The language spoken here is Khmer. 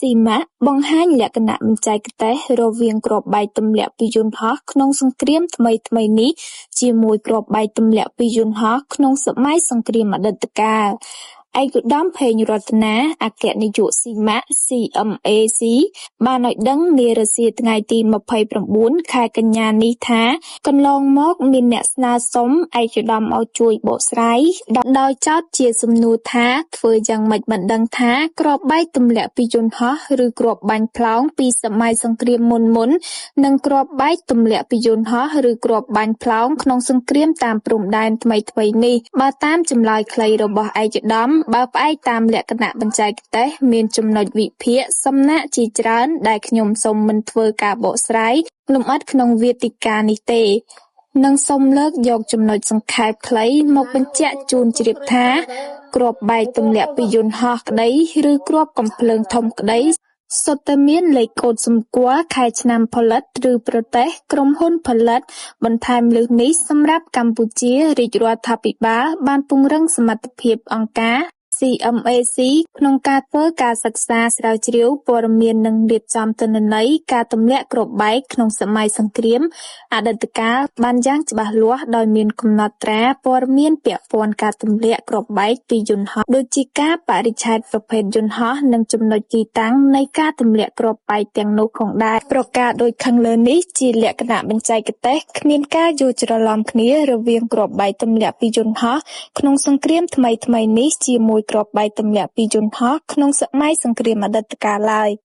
CMAC បង្ហាញលក្ខណៈបច្ចេកទេសរវាងគ្រាប់បែកទម្លាក់ពីយន្តហោះក្នុងសង្គ្រាមថ្មីៗនេះជាមួយគ្រាប់បែកទម្លាក់ពីយន្តហោះក្នុងសម័យសង្គ្រាមអតីតកាល។ ឯកឧត្តម ផេង រតនា អគ្គនាយក CMAC CMAC បានឲ្យដឹងនារសៀលថ្ងៃទី២៩ ខែកញ្ញានេះថា កន្លងមកមានអ្នកស្នើសុំឯកឧត្តមឲ្យជួយបកស្រាយ ដោយចោទជាសំណួរថា ធ្វើយ៉ាងម៉េចបានដឹងថាគ្រាប់បែកទម្លាក់ពីយន្តហោះ ឬគ្រាប់បាញ់ផ្លោងពីសម័យសង្គ្រាមមុនៗ និងគ្រាប់បែកទម្លាក់ពីយន្តហោះ ឬគ្រាប់បាញ់ផ្លោងក្នុងសង្គ្រាមតាមព្រំដែនថ្មីៗនេះ។ បើតាមចម្លើយខ្លីរបស់ឯកឧត្តម បើផ្អែកតាមលក្ខណៈបច្ចេកទេស មានចំណុចវិភាគសំណាកជាច្រើនដែលខ្ញុំសូមមិនធ្វើការបកស្រាយលម្អិតក្នុងវេទិកានេះទេ និងសូមលើកយកចំណុចសង្ខេបខ្លីមកបញ្ជាក់ជូនជ្រាបថា គ្រាប់បែកទម្លាក់ពីយន្តហោះក្តី ឬគ្រាប់កាំភ្លើងធំក្តី សុទ្ធតែមានលេខកូដសម្គាល់ខែឆ្នាំផលិត ឬប្រទេស ក្រុមហ៊ុនផលិត បន្ថែមលើសនេះ សម្រាប់កម្ពុជា រាជរដ្ឋាភិបាលបានពង្រឹងសមត្ថភាពអង្គការ CMAC ក្នុងការធ្វើការសិក្សាស្រាវជ្រាវព័ត៌មាននិងរៀបចំទិន្នន័យការទម្លាក់គ្រាប់បែកក្នុងសម័យសង្គ្រាមអតីតកាលបានយ៉ាងច្បាស់លាស់ ដោយមានកំណត់ត្រាព័ត៌មានពាក់ព័ន្ធការទម្លាក់គ្រាប់បែកពីយន្តហោះ ដូចជាកាលបរិច្ឆេទប្រភេទយន្តហោះ និងចំណុចទីតាំងនៃការទម្លាក់គ្រាប់បែកទាំងនោះផងដែរ។ ប្រការដូចខាងលើនេះជាលក្ខណៈបច្ចេកទេស គ្មានការយល់ច្រឡំគ្នារវាងគ្រាប់បែកទម្លាក់ពីយន្តហោះក្នុងសង្គ្រាមថ្មីៗនេះជាមួយគ្រាប់បែកទម្លាក់ពីយន្តហោះក្នុងសម័យសង្គ្រាមអតីតកាលឡើយ។